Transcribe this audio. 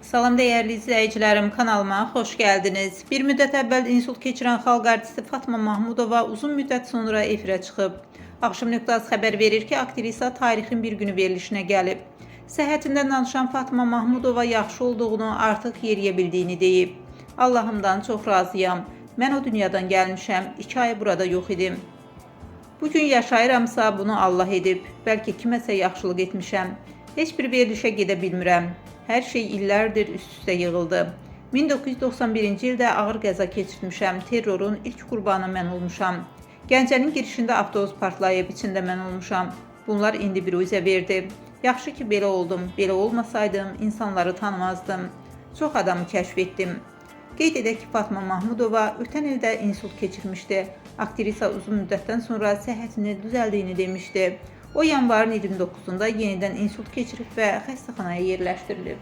Salam dəyərli izləyicilərim, kanalıma xoş gəldiniz. Bir müddət əvvəl insult keçirən xalq artisti Fatma Mahmudova uzun müddət sonra efirə çıxıb. Axşam.az xəbər verir ki, aktrisa tarixin bir günü verilişinə gəlib. Səhhətindən danışan Fatma Mahmudova yaxşı olduğunu, artıq yeriyə bildiyini deyib. Allahımdan çox razıyam. Mən o dünyadan gəlmişəm. 2 ay burada yox idim. Bu gün yaşayıramsa bunu Allah edib. Bəlkə kiməsə yaxşılıq etmişəm. Heç bir verilişə gedə bilmirəm. Hər şey illərdir üst-üstə yığıldı. 1991-ci ildə ağır qəza keçirmişəm. Terrorun ilk qurbanı mən olmuşam. Gəncənin girişində avtobus partlayıb, içində mən olmuşam. Bunlar indi bir üzə verdi. Yaxşı ki belə oldum. Belə olmasaydım insanları tanımazdım. Çox adamı kəşf etdim. Qeyd edək ki, Fatma Mahmudova ötən ildə insult keçirmişdi. Aktrisa uzun müddətdən sonra səhhətinin düzəldiyini demişdi. O yanvarın 29-da yenidən insult keçirib və xəstəxanaya yerləşdirilib.